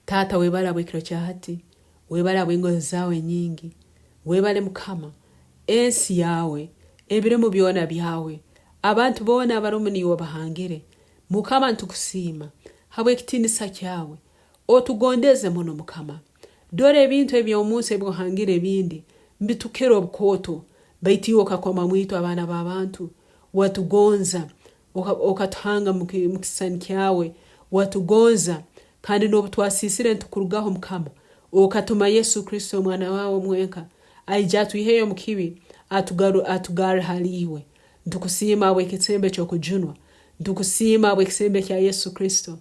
Taata webale habw'ekiro kya hati, webale habw'engonzi zaawe enyingi, webale Mukama, ensi yaawe, ebirimu byona byawe, abantu boona abarumu niiwe obahangire. Mukama nitukusiima habw'ekitiinisa kyawe, otugondeze muno Mukama. Dora ebintu eby'omunsi ebi ohangire ebindi mbitukira obukooto, baitu iwe okakomamu itwe abaana b'abantu, watugonza, Okatuhanga mu kisisani kyawe, watugonza, kandi n'obu twasiisire nitukurugaho Mukama, okatuma Yesu Kristo Omwana wawe omwenka, aije atwiheyo omu kibi, atugarre hali iwe. Nitukusiima habw'ekisembo eky'okujunwa. Nitukusiima habw'ekisembo ekya Yesu Kristo.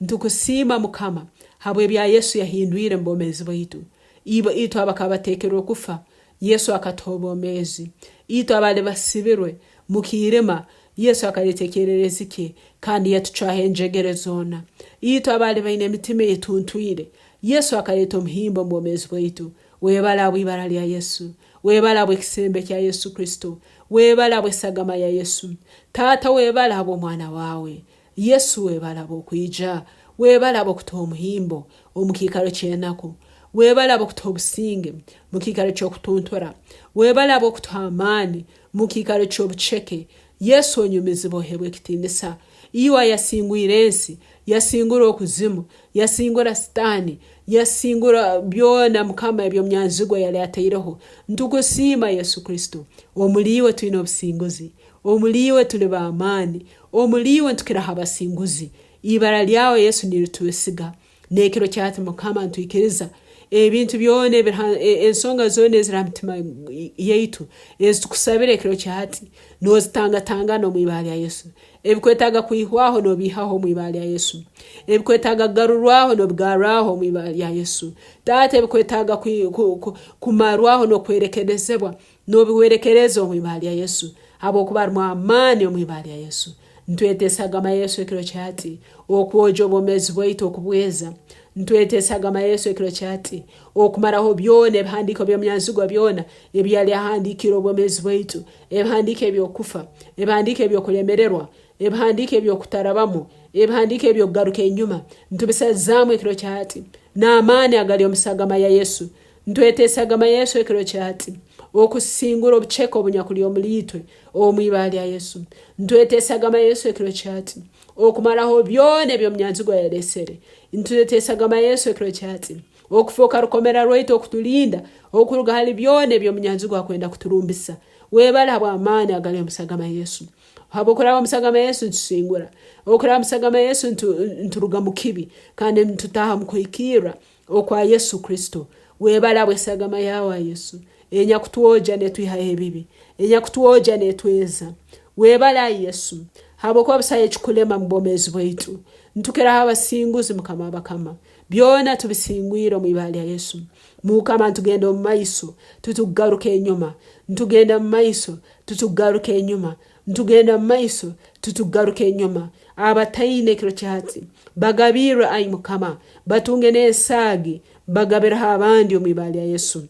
Nitukusiima Mukama habw'ebya Yesu yahindwire mu bwomeezi bwaitu. Itwe abakaba bateekerwe kufa, Yesu akatuha obwomeezi. Itwe abaali basibirwe mu kiirima, Yesu akaleeta ekyererezi kye kandi yatucwaho enjegere zoona. Itwe abaali baine emitima eyetuntwire, Yesu akaleeta omuhimbo omu bwomeezi bwaitu. Webale habw'ibara lya Yesu. Webale habw'ekisembo ekya Yesu Kristo. Webale habw'esagama ya Yesu. Taata webale habw'omwana waawe. Yesu webale habw'okwija. Webale habw'okutuha omuhimbo omu kiikaro ky'enaku. Webale habw'okutuha obusinge mu kiikaro ky'okutuntura. Webale habw'okutuha amaani mu kiikaro ky'obuceke. Yesu onyumizibwe ohebwe ekitiinisa. Iwe ayasingwire ensi, yasingura okuzimu, yasingura Sitaani, yasingura byona Mukama eby'omunyanzigwa yali ataireho. Ntukusiima Yesu Kristo. Omuli iwe twine obusinguzi. Omuli iwe tuli b'amaani. Omuli iwe ntukiraho abasinguzi. Ibara lyawe Yesu niritwesiga. N'ekiro kyati Mukama ntwikiriza ebintu byona ensonga zoona eziri ha mitima yaitu ezitukusabira ekiro kya hati nozitangatangana omu ibara lya Yesu. Ebikwetaaga kwihwaho nobiihaho omu ibara lya Yesu. Ebikwetaaga kugarurwaho nobigarraho omu ibara lya Yesu. Taata ebikwetaaga kumarwaho n'okuhwerekerezebwa Nobihwerekereza omu ibara lya Yesu, habwokuba harumu amaani omu ibara lya Yesu. Ntweta esagama ya Yesu ekiro kya hati okwogya obwomeezi bwaitu okubweza. Ntweta esagama ya Yesu ekiro kya hati okumaraho byona ebihandiiko by'omunyanzigwa byona ebi yali ahandiikire obwomeezi bwaitu, ebihandiiko eby'okufa, ebihandiiko eby'okulemererwa, ebihandiiko eby'okutarabamu, ebihandiiko eby'okugaruka enyuma. Ntubisazaamu ekiro kya hati n'amaani agali omu sagama ya Yesu. Ntweta esagama ya Yesu ekiro kya hati okusingura obuceke obunyakuli omuli itwe omu ibara lya Yesu. Ntweta esagama ya Yesu ekiro kya hati okumaraho byona eby'omunyanzigwa yalesere. Ntweta esagama ya Yesu ekiro kya hati okufooka rukomera rwaitu okutulinda okuruga hali byona eby'omunyanzigwa akwenda kuturumbisa. Webale habw'amaani agali omu sagama ya Yesu. Habw'okuraba omu sagama ya Yesu nitusingura. Okuraba omu sagama ya Yesu nituruga mu kibi kandi nitutaaha omu kuhikirra okwa Yesu Kristo. Webale habw'esagama yawe ai Yesu, enyakutwogya netwihaho ebibi, enyakutwogya netweza. Webale ai Yesu, habwokuba busaho ekikulema mu bwomeezi bwaitu. Ntukiraho abasinguzi Mukama w'abakama. Byona tubisingwire omu ibara lya Yesu. Mukama ntugenda omu maiso, titukugaruka enyuma. Ntugenda mu maiso, titukugaruka enyuma. Ntugenda mu maiso, titukugaruka enyuma. Abataine ekiro kya hati bagabirwe, ai Mukama, batunge n'ensaagi bagabireho abandi omu ibara lya Yesu.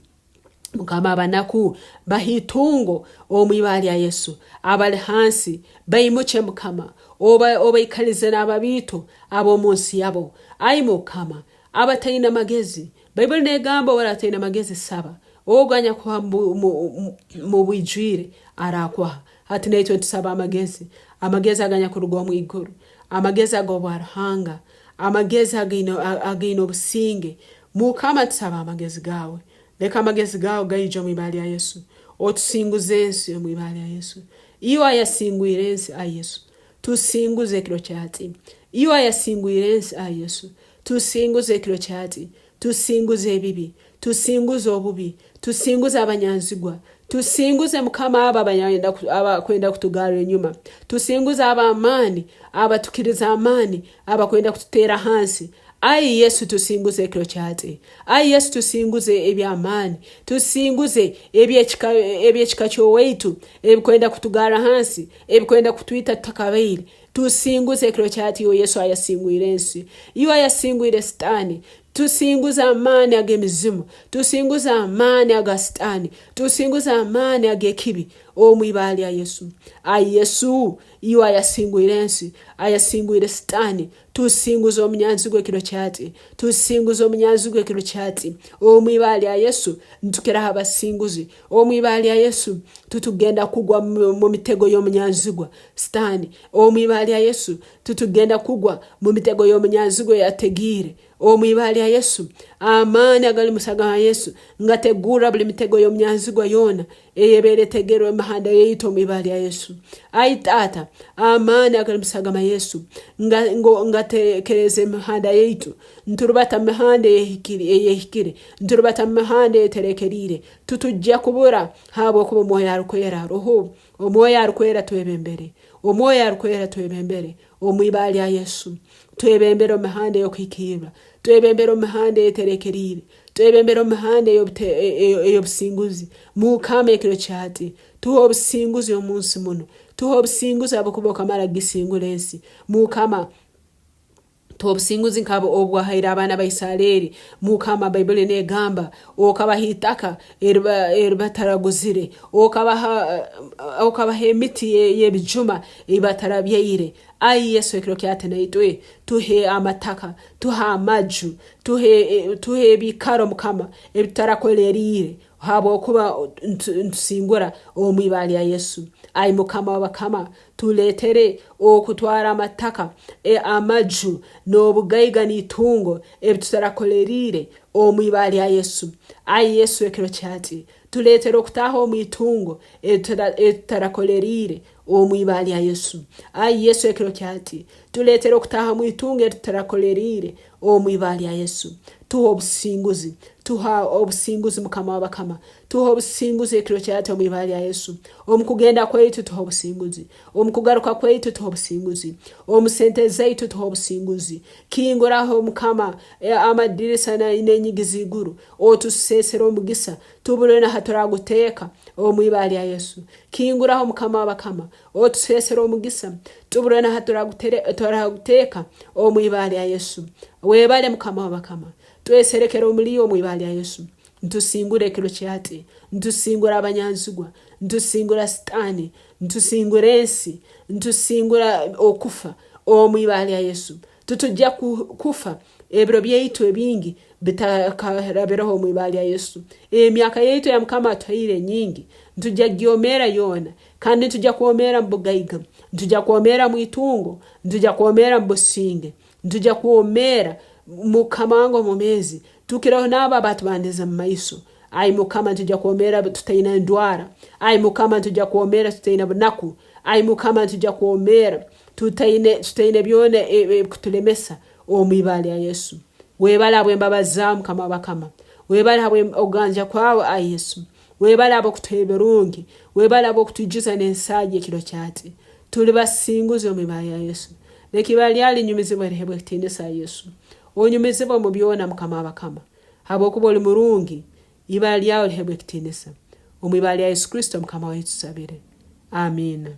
Mukama abanaku bahe itungo omu ibara lya Yesu. Abali hansi baimukye Mukama, obaikalize n'ababiito ab'omu nsi yabo. Ai Mukama, abataine magezi, Baibuli n'egamba owali ataine magezi saba, ogu anyakuha mu bwijwire arakuha. Hati naitwe nitusaba amagezi, amagezi aganyakuruga omu iguru, amagezi ag'obwa Ruhanga, amagezi againe obusinge. Mukama tusaba amagezi gawe. Leka amagezi gawe gaije omu ibara lya Yesu. Otusinguze ensi omu ibara lya Yesu. Iwe ayasingwire ensi, ai Yesu, tusinguze ekiro kya hati. Iwe ayasingwire ensi, ai Yesu, tusinguze ekiro kya hati. Tusinguze ebibi, tusinguze obubi, tusinguze abanyanzigwa, tusinguze Mukama abo abakwenda kutugarra enyuma, tusinguze ab'amaani abatukirize amaani abakwenda kututeera hansi. Ai Yesu tusinguze ekiro kya hati. Ai Yesu tusinguze eby'amaani, tusinguze eby'ekika ky'owaitu ebikwenda kutugarra hansi, ebikwenda kutwita tutakabaire. Tusinguze ekiro kya hati iwe Yesu ayasingwire ensi, iwe ayasingwire Sitaani. Tusinguze amaani ag'emizimu, tusinguze amaani aga Sitaani, tusinguze amaani ag'ekibi omu ibara lya Yesu. Ai Yesu, iwe ayasingwire ensi, ayasingwire Sitaani, tusinguze omunyanzigwa ekiro kyati, tusinguze omunyanzigwa ekiro kyati. Omu ibara lya Yesu nitukiraho abasinguzi. Omu ibara lya Yesu titugenda kugwa mu mitego y'omunyanzigwa Sitaani. Omu ibara lya Yesu titugenda kugwa mu mitego y'omunyanzigwa eyategiire. Omu ibara lya Yesu, amaani agali musaga ga Yesu ngategurra buli mitego y'omunyanzigwa yoona eyebaire etegerwe omu mihanda yaitu omu ibara lya Yesu. Ai Taata, amaani agali musagama Yesu ngatekereza emihanda yaitu, nturubata mu mihanda eyehikire, nturubata mu mihanda eyeterekeriire, titujja kubura habwokuba Omwoyo Arukwera aroho. Omwoyo Arukwera twebembere, Omwoyo Arukwera twebembere omu ibara lya Yesu. Twebembere omu mihanda ey'okuhikirra, twebembere omu mihanda eyeterekeriire, twebembere omu mihanda ey'obusinguzi. Mukama ekiro kyati, tuhe obusinguzi omu nsi muno, tuhe obusinguzi habwokuba okamara kugisingura ensi. Mukama, Tuhe obusinguzi nka obu wahaire abaana ba Isaleeri. Mukama, Baibuli n'egamba, okabaha itaka eri bataraguzire, okabaha emiti y'ebijuma ei batarabyaire. Ai Yesu, ekiro kyati naitwe tuhe amataka, tuhe amaju, tuhe ebiikaro Mukama ebi tutarakoleriire, habwokuba nitusingura omu ibara lya Yesu. Ai Mukama w'abakama, Tuleetere okutwara amataka, amaju, n'obugaiga n'itungo ebi tutarakoleriire omu ibara lya Yesu. Ai Yesu, ekiro kyati, tuleetere okutaaha omu itungo eri tutarakoleriire omu ibara lya Yesu. Ai Yesu, ekiro kyati, tuleetere okutaaha omu itungo eri tutarakoleriire omu ibara lya Yesu. Tuhe obusinguzi, tuha obusinguzi Mukama w'abakama. Tuhe obusinguzi ekiro kyati omu ibara lya Yesu. Omu kugenda kwaitu tuhe obusinguzi. Omu kugaruka kwaitu tuhe obusinguzi. Omu sente zaitu tuhe obusinguzi. Kinguraho Mukama amadirisa n'enyigi z'iguru, otuseesere omugisa, tubure na haturaguteeka omu ibara lya Yesu. Kinguraho Mukama w'abakama, otuseesere omugisa, tubure na haturaguteeka omu ibara lya Yesu. Webale Mukama w'abakama. Tweserekere omuli iwe omu ibara lya Yesu. Ntusingura ekiro kyati. Ntusingura abanyanzigwa. Ntusingura Sitaani. Ntusingura ensi. Ntusingura okufa omu ibara lya Yesu. Titujja kufa ebiro byaitu ebingi bitakarabireho omu ibara lya Yesu. Emyaka yaitu eya Mukama atuhaire nyingi, nitujja kugyomeera yoona kandi nitujja kwomeera mu bugaiga, nitujja kwomeera mu itungo, nitujja kwomeera mu businge, nitujja kwomeera Mukama wange omwomeezi, Tukireho n'abo abaatubandize mu maiso. Ai Mukama, nitwija kwomeera tutaine ndwara. Ai Mukama, nitwija kwomeera tutaine bunaku. Ai Mukama, nitwija kwomeera tutaine tutaine byona ebikutulemesa omu ibara lya Yesu. Webale habw'embabazi zaawe Mukama w'abakama. Webale habw'okuganja kwawe ai Yesu. Webale habw'okutuha ebirungi. Webale habw'okutwijuza n'ensaagi ekiro kyati. Tuli basinguzi omu ibara lya Yesu. Leka ibara lyawe linyumizibwe lihebwe ekitiinisa ai Yesu. Onyumizibwe omu byona Mukama w'abakama, habwokuba oli murungi, ibara lyawe lihebwe ekitiinisa. Omu ibara lya Yesu Kristo Mukama waitu tusabire. Amiina.